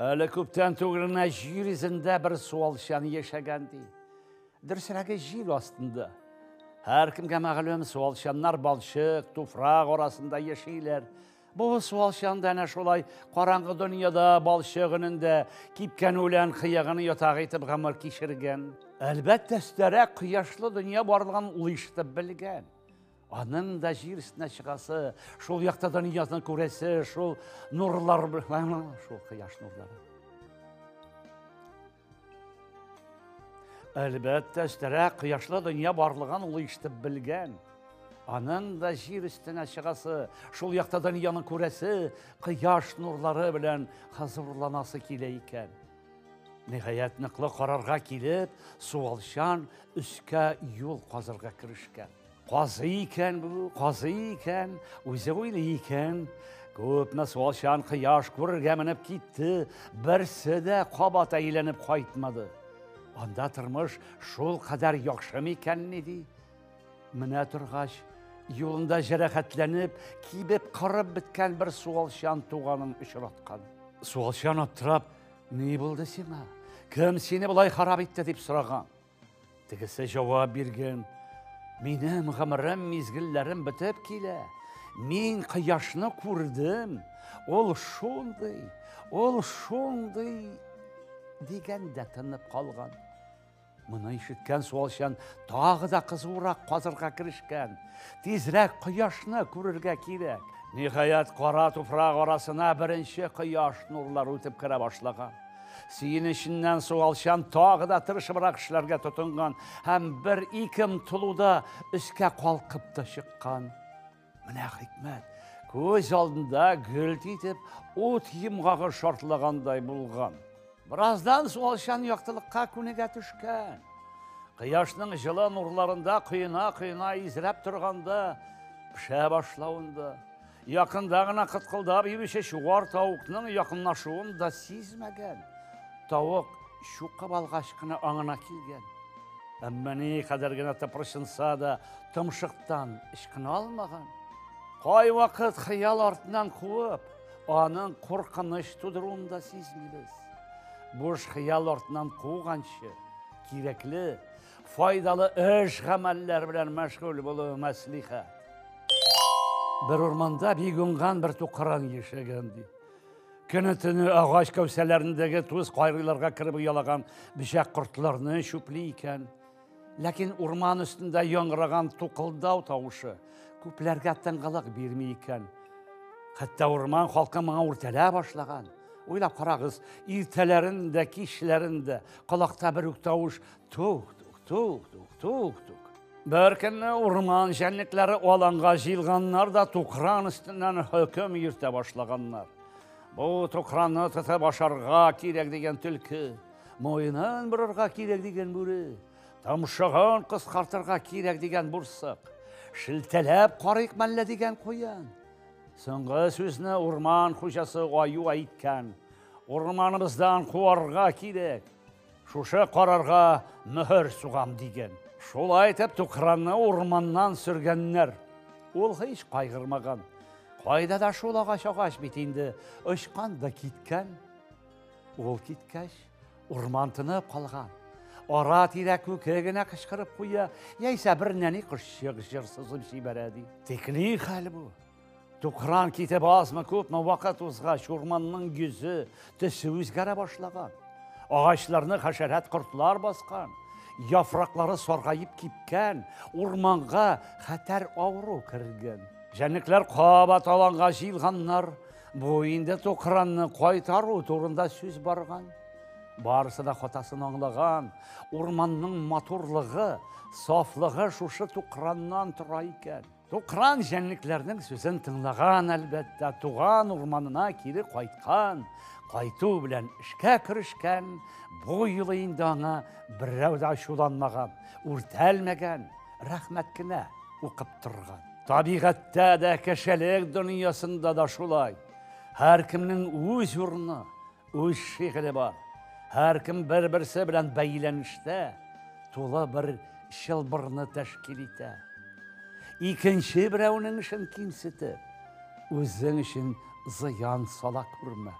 Әле күптән түгел генә җир йөзендә бер суалчан яшәгән ди. Дөресрәге җир астында. Һәркемгә мәгълүм суалчаннар балчык, туфрак арасында яшиләр. Бу суалчан да әнә шулай караңгы дөньяда балчык өнендә кипкән үлән кыягын ятак итеп гомер кичергән. Әлбәттә, өстәрәк кояшлы дөнья барлыгын ул ишетеп белгән. Аның да җир өстенә чыгасы, шул якта дөньясын күрәсе, шул нурлар белән, шул кояш нурлары. Әлбәттә, өстәрәк кояшлы дөнья барлыгын ул ишетеп белгән. Аның да җир өстенә чыгасы, шул якта дөньяны күрәсе, кояш нурлары белән хозурланасы килә икән. Ниһаять, ныклы карарга килеп, суалчан өскә юл казырга керешкән. Казый икән бу, казый икән, үзе уйлый икән. Күпме суалчан кояш күрергә менеп китте, берсе дә кабат әйләнеп кайтмады. Анда тормыш шул кадәр яхшы микән ни ди? Менә торгач, юлында җәрәхәтләнеп, кибеп, кырып беткән бер суалчан туганын очраткан. Суалчан аптырап, ни булды сиңа? Кем сине болай харап итте дип сораган. Тегесе җавап биргән. Минем гомерем, мизгелләрем бетеп килә. Мин кояшны күрдем. Ул шундый, ул шундый дигәндә тынып калган. Моны ишеткән суалчан тагы да кызуырак казырга керешкән. Тизрәк кояшны күрергә кирәк. Ниһаять, кара туфрак арасына беренче кояш нурлары үтеп керә башлаган. Сөенеченнән суалчан тагы да тырышыбрак эшләргә тотынган һәм бер-ике омтылуда өскә калкып та чыккан. Менә хикмәт, күз алдында гөлт итеп ут йомгагы шартлагандай булган. Бераздан суалчан яктылыкка күнегә төшкән. Кояшның җылы нурларында коена-коена изрәп торганда, пешә башлавында, якында гына кыткылдап йөрүче чуар тавыкның якынлашуын да сизмәгән. Тавык чукып алгач кына аңына килгән. Әмма ни кадәр генә тыпырчынса да, томшыктан ычкына алмаган. Кайвакыт хыял артыннан куып, аның куркыныч тудыруын да сизмибез. Буш хыял артыннан куганчы, кирәкле, файдалы эш гамәлләр белән мәшгуль булу мәслихәт. Бер урманда бик уңган бер тукран яшәгән ди. Көне-төне агач кәүсәләрендәге туз кайрыйларга кереп оялаган бөҗәк кортларны чүпли икән. Ләкин урман өстендә яңгыраган тукылдау тавышы күпләргә тынгылык бирми икән. Хәтта урман халкы моңа үртәлә башлаган. Уйлап карагыз, иртәләрен дә, кичләрен дә колакта бер үк тавыш тук-тук, тук-тук, тук-тук. Бер көнне урман җәнлекләре аланга җыелганнар да тукран өстеннән хөкем йөртә башлаганнар. Бу тукранны тотып ашарга кирәк дигән төлке, муенын борырга кирәк дигән бүре, томшыгын кыскартырга кирәк дигән бурсык, шелтәләп карыйк мәллә дигән куян. Соңгы сүзне урман хуҗасы аю әйткән. Урманыбыздан куарга кирәк. Шушы карарга мөһер сугам дигән. Шулай итеп Тукранны урманнан сөргәннәр. Ул һич кайгырмаган. Кайда да шул агач агач бит инде, очкан да киткән. Ул киткәч, урман тынып калган. Ара-тирә күке генә кычкырып куя, яисә бер нәни кошчык җыр сызып җибәрә ди. Тик ни хәл бу? Тукран китеп азмы-күпме вакыт узгач, урманның йөзе, төсе үзгәрә башлаган. Агачларны хәшәрәт кортлар баскан, яфраклары саргаеп кипкән, урманга хәтәр авыру кергән. Җәнлекләр кабат аланга җыелганнар. Бу инде тукранны кайтару турында сүз барган. Барысы да хатасын аңлаган. Урманның матурлыгы, сафлыгы шушы тукраннан тора икән. Тукран җәнлекләрнең сүзен тыңлаган, әлбәттә, туган урманына кире кайткан, кайту белән эшкә керешкән, бу юлы инде аңа берәү дә ачуланмаган, үртәлмәгән, рәхмәт кенә укып торган. Табигатьтә дә, кешелек дөньясында да шулай. Һәркемнең үз урыны, Үз шигыре бар. Һәркем бер-берсе белән бәйләнештә, тулы бер чылбырны тәшкил итә. Икенче берәүнең эшен кимсетеп, үзең өчен зыян сала күрмә.